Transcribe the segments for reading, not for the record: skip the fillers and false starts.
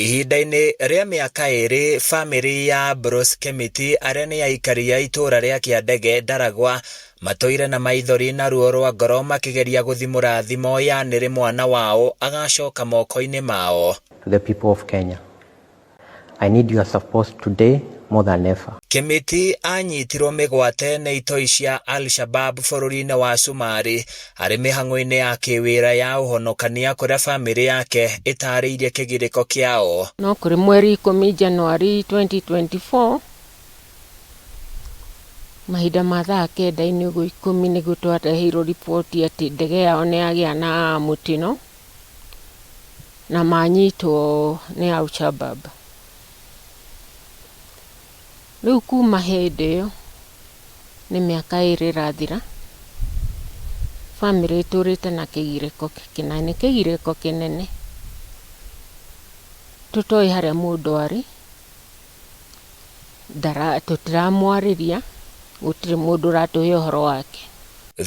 Ihinda-inĩ rĩa mĩaka ĩrĩ, famĩlĩ ya Bruce Kemiti arĩa nĩ aikari a itũũra rĩa Kĩandege, Ndaragwa, matũire na maithori na ruo rwa ngoro makĩgeria gũthimũra thimo ya nĩrĩ mwana wao agacoka moko-inĩ mao. To the people of Kenya, I need your support today more than ever. Kĩmiti aanyitirwo mĩgwate nĩ itoi cia Al-Shabab bũrũri-inĩ wa Cumarĩ arĩ mĩhang'o-inĩ ya kĩwĩra ya ũhonokania kũrĩa famĩlĩ yake ĩtarĩirie kĩgirĩko kĩao. No kũrĩ mweri ikũmi Januari 2024, mahinda ma thaa kenda-inĩ ũguo ikũmi nĩguo twareheirwo riboti atĩ ndege yao nĩ yagĩa na mũtino na manyitwo nĩ Al-Shabab. Rĩu kuma hĩndĩ ĩyo nĩ mĩaka ĩrĩ ĩrathira, bamĩrĩ ĩtũrĩte na kĩgirĩko kĩnene, kĩgirĩko kĩnene, tũtoĩ harĩa mũndũ arĩ, tũtiramwarĩria, gũtirĩ mũndũ ũratũhe ũhoro wake.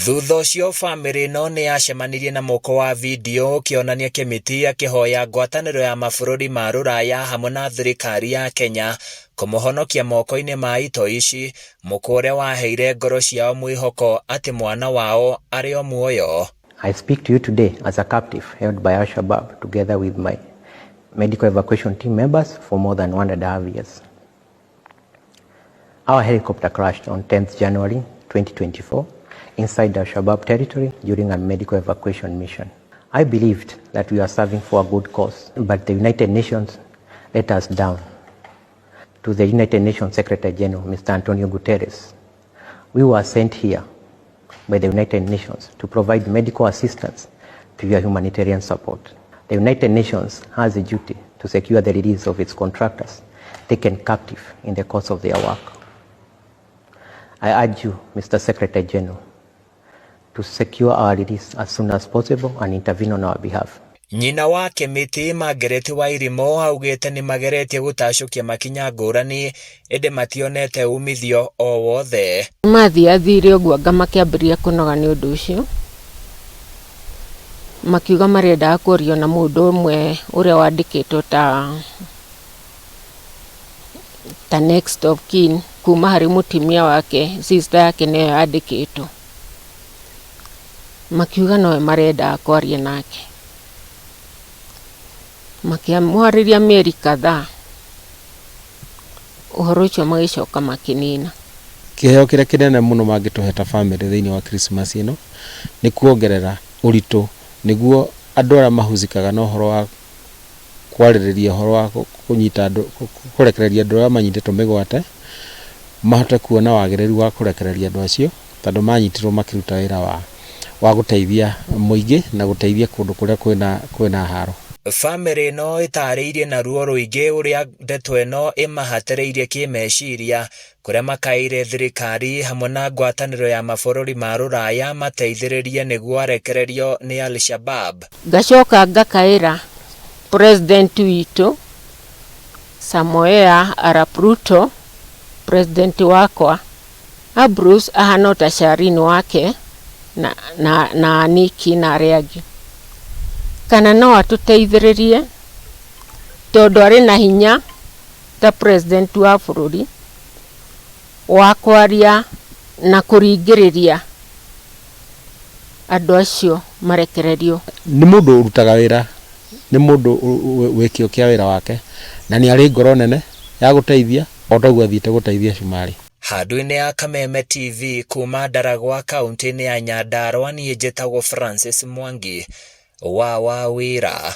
Thutha ũcio famĩlĩ ĩno nĩ yacemanirie na mũko wa video ũkĩonania Kĩmiti akĩhoya ngwatanĩro ya mabũrũri ma rũraya hamwe na thirikari ya Kenya kũmũhonokia moko-inĩ ma itoi ici, mũkwa ũrĩa waheire ngoro ciao mwĩhoko atĩ mwana wao arĩ o muoyo. I speak to you today as a captive held by Al-Shabaab together with my medical evacuation team members for more than 1.5 years. Our helicopter crashed on 10th January 2024 inside Al-Shabaab territory during a medical evacuation mission. I believed that we were serving for a good cause, but the United Nations let us down. To the United Nations Secretary General, Mr. Antonio Guterres, we were sent here by the United Nations to provide medical assistance to your humanitarian support. The United Nations has a duty to secure the release of its contractors taken captive in the course of their work. I urge you, Mr. Secretary General, to secure our release as soon as possible and intervene on our behalf. Nyina wa Kĩmiti Margaret Wairimu augĩte nĩ mageretie gũtacũkia makinya ngũrani ĩndĩ mationete umithio o wothe. Mathiathire ũguo anga makĩambĩrĩria kũnoga nĩ ũndũ ũcio, makiuga marendaga kwaria na mũndũ ũmwe ũrĩa wandĩkĩtwo ta next of kin kuma harĩ mũtumia wake, sister yake nĩyo yandĩkĩtwo, makiuga nowe marendaga kwaria nake, makĩmwarĩria mĩeri kadhaa, ũhoro ũcio magĩcoka makĩnina. Kĩheo kĩrĩa kĩnene mũno mangĩtũhe ta famĩlĩ thĩinĩ wa Christmas ĩno nĩ kuongerera ũritũ nĩguo andũ arĩa mahusikaga na ũhoro wa kwarĩrĩria ũhoro wa kũnyita andũ, kũrekereria andũ arĩa manyitĩtwo mĩgwate mahote kuona wagĩrĩru wa kũrekereria andũ acio tondũ manyitirwo makĩruta wĩra wa gũteithia mũingĩ na gũteithia kũndũ kũrĩa kwĩna haro. Famĩlĩ ĩno ĩtarĩirie na ruo rũingĩ ũrĩa ndeto ĩno ĩmahatĩrĩirie kĩmeciria kũrĩa makaĩire thirikari hamwe na ngwatanĩro ya mabũrũri ma rũraya mateithĩrĩrie nĩguo arekererio nĩ Al-Shabab. Ngacoka ngakaĩra president witũ Samoei Arap Ruto, president wakwa Ambrose ahana o ta Sharin wake na Aniki na arĩa angĩ, kana no atũteithĩrĩrie tondũ arĩ na hinya ta president wa bũrũri wa kwaria na kũringĩrĩria andũ acio marekererio. Nĩ mũndũ ũrutaga wĩra, nĩ mũndũ wĩ kĩo kĩa wĩra wake na nĩ arĩ ngoro nene ya gũteithia o ta ũguo athiĩte gũteithia Cumarĩ. Handũ-inĩ ya Kameme TV kuma Ndaragwa kaunti-inĩ ya Nyandarua niĩ njĩtagwo Francis Mwangi wa Wawĩra.